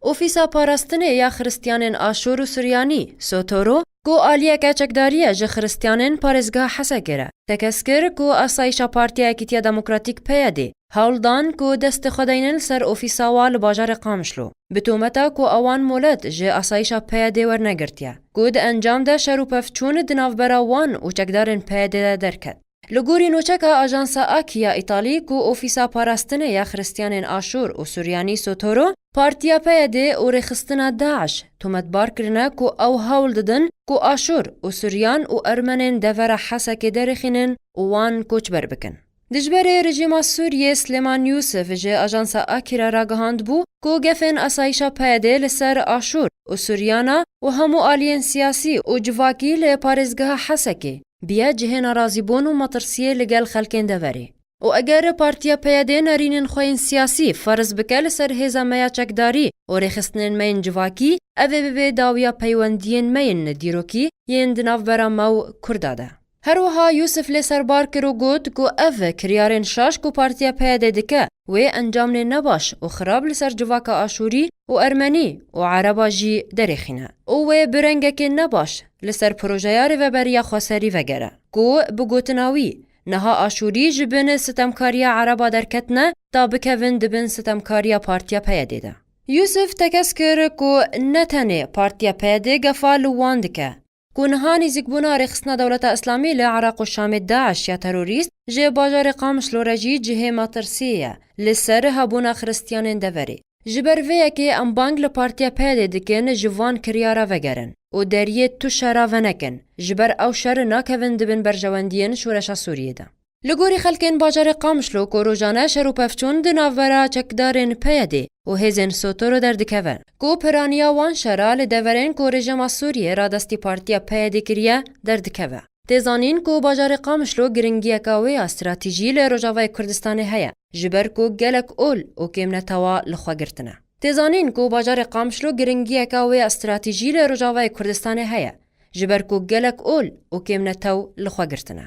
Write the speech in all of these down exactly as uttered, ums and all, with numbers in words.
Ofîsa Parastinê ya Xiristiyanên Aşûr û Suryanî, Sotoro, ku aliyeke çekdarî ye ji Xiristiyanên parêzgeha Hesekê re, tekez kir ku asayîşa Partiya Yekîtiya Demokratîk, P Y D, hewl dan ku destê xwe deynin li ser ofîsa wa li bajarê Qamişlo, bi tometa ku ewan molet ji asayîşa P Y D wernegirtiye, ku di encam de şer û pevçûn di navbera wan û çekdarên P Y D de derket. Li gorî nûçeka ajansa Akî ya Îtalî, ku Ofîsa Parastinê ya Xiristiyanên Aşûr û Suryanî, Sotoro, Partiya P Y D û rêxistina DAIŞ tometbar kirine ku ew hewl didin ku Aşûr û Suryan û Ermenên devera Hesekê derêxînin û wan koçber bikin. Dijberê rejîma Sûriyê Silêman Yûsif ji ajansa Akî re ragihandbû ku gefên asayîşa P Y D li ser Aşûr û Suryana û hemû aliyên siyasî û civakî li parêzgeha Hesekê biye cihê nerazîbûn û metirsiyê li gel xelkên deverê. Û eger Partiya P Y D nerînên xwe yên siyasî ferz bike li ser hêza me ya çekdarî û rêxistinên me yên civakî, ev ê bibe dawiya peywendiyên me yên dîrokî yên di navbera me û Kurda de. Her wiha Yûsif lê serbar kir û got ku ev kiryarên şaş ku Partiya P Y D dike, wê encamnê nebaş û xirab li ser civaka Aşûrî û Ermenî û Ereba jî derêxîne û wê bi rengekê nebaş li ser projeya Rêveberiya Xweserî vegere, ku bi gotina wî, niha Aşûrî ji bin sitemkariya Ereba derketine ta bikevin di bin sitemkariya Partiya P Y D de. Yûsif tekez kir ku ne tenê Partiya P Y D gefa li wan dike, ku niha nêzîkbûna rêxistina Dewleta Îslamî li Iraq û Şamê DAIŞ ya terorîst ji bajarê Qamişlo re jî cihê metirsiyê ye li ser hebûna Xiristiyanên deverê. Ji ber vê yekê em bang li Partiya P Y D dikin ji van kiryara vegerin û deriyê tu şera venekin, ji ber ew şer nakevin di bin berjewendiyên şoreşa Sûriyê de. Li gorî xelkên bajarê Qamişlo ku rojane şer û pevçûn di navbera çekdarên P Y D û hêzên Sotoro derdikeve, ku piraniya wan şera li deverên ku rejîma Sûriyê radestî Partiya P Y D kiriye derdikeve. Tê zanîn ku bajarê Qamişlo giringiyeka wê ya stratejî li Rojavayê Kurdistanê heye, ji ber ku gelek ol û kêmnetewa li xwe girtine. Tê zanîn ku bajarê Qamişlo giringiyeka wê ya stratejî li Rojavayê Kurdistanê heye, ji ber ku gelek ol û kêmnetew li xwe girtine.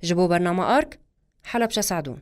Ji bo bernama Ark, Helebşe Sadûn.